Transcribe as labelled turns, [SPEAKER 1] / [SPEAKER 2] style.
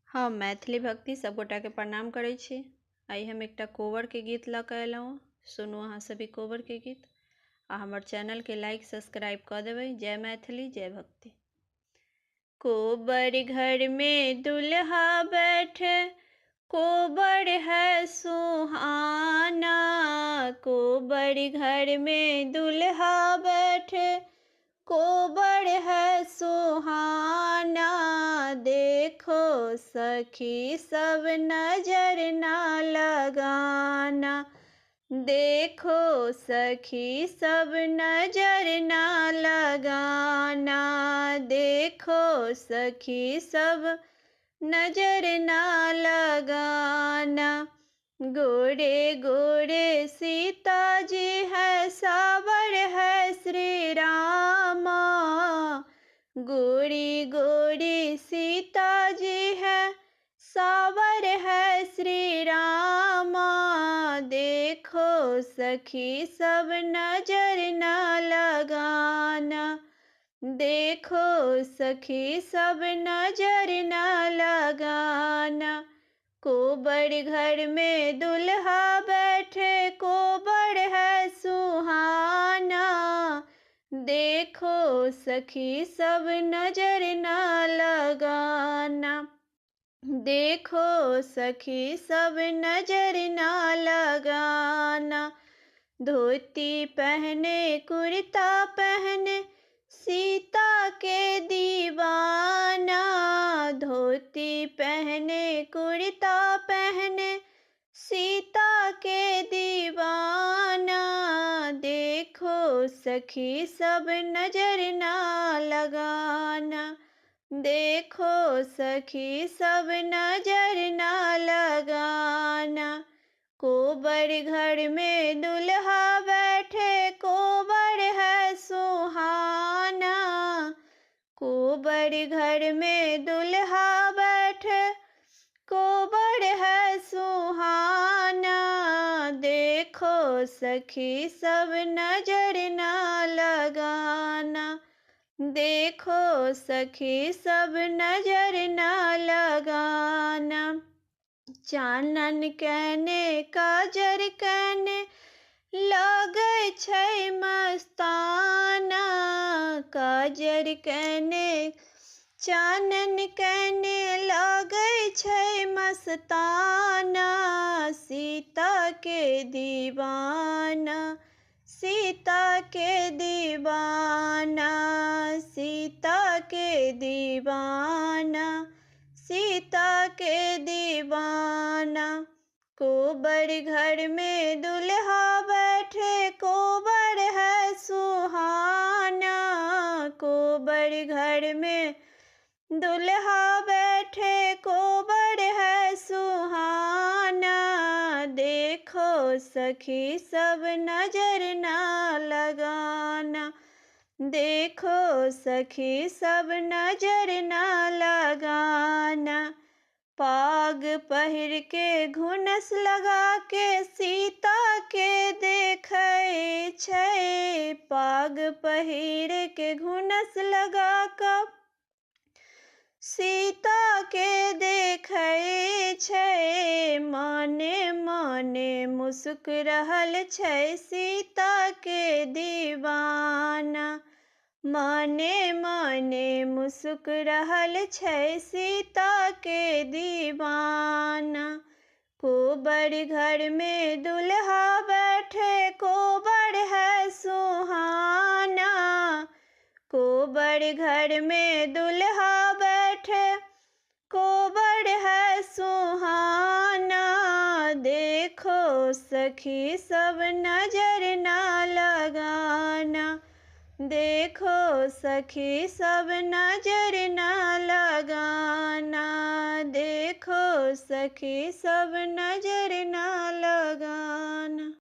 [SPEAKER 1] हम मैथिली भक्ति सभगोटाके प्रणाम करै छी। आइ हम एकटा कोबरके गीत लऽ कऽ अयलहुँ। सुनू अहाँ सभ ई कोबरके गीत आ हमर चैनलके लाइक सब्सक्राइब कऽ देबै। जय मैथिली, जय भक्ति। कोबर घर में दुल्हा बैठे, कोबर है सुहाना। कोबर घर में दुल्हा बैठे, कोबर है सुहाना। देखो सखी सब नजर ना लगाना। देखो सखी सब नजर ना लगाना। देखो सखी सब नजर ना लगाना। गोरे गोरे सीता जी है, सावर है श्री रामा। गोरी गोरी सीता जी है, सावर है श्री रामा। देखो सखी सब नजर ना लगाना। देखो सखी सब नजर ना लगाना। कोबर घर में दुल्हा बैठे, कोबर है सुहाना। देखो सखी सब नजर ना लगाना। देखो सखी सब नजर ना लगाना। धोती पहने कुर्ता पहने सीता के दीवाना। धोती पहने कुर्ता पहने सीता के दीवाना। देखो सखी सब नजर ना लगाना। देखो सखी सब नजर ना लगाना। कोबर घर में दुल्हा बैठे, कोबर है सुहाना। कोबर घर में दुल्हा बैठे, कोबर है सुहाना। देखो सखी सब नजर ना लगाना। देखो सखी सब नजर ना लगाना। चानन कने काजर कने लगै छै मस्ताना। काजर कने चानन कने लगै छै मस्ताना। सीता के दीवाना, सीता के दीवाना। सीता के दीवाना, सीता के दीवाना। कोबर घर में दुल्हा बैठे, कोबर है सुहाना। कोबर घर में दुल्हा बैठे, कोबर है सुहाना। देखो सखी सब नजर ना लगाना। देखो सखी सब नजर ना लगाना। पाग पहिर के घुनस लगा के सीता के देखै छै। पाग पहिर के घुनस लगा कऽ सीता के देखै छै। मने मने मुस्क रहल छै सीता के दीवाना। मने मने मुस्क रहल छै सीता के दीवाना। कोबर घर में दुल्हा बैठे, कोबर है सुहाना। कोबर घर में दुल्हा बैठे, कोबर है सुहाना। देखो सखी सब नजर ना लगाना। देखो सखी सब नजर ना लगाना। देखो सखी सब नजर ना लगाना।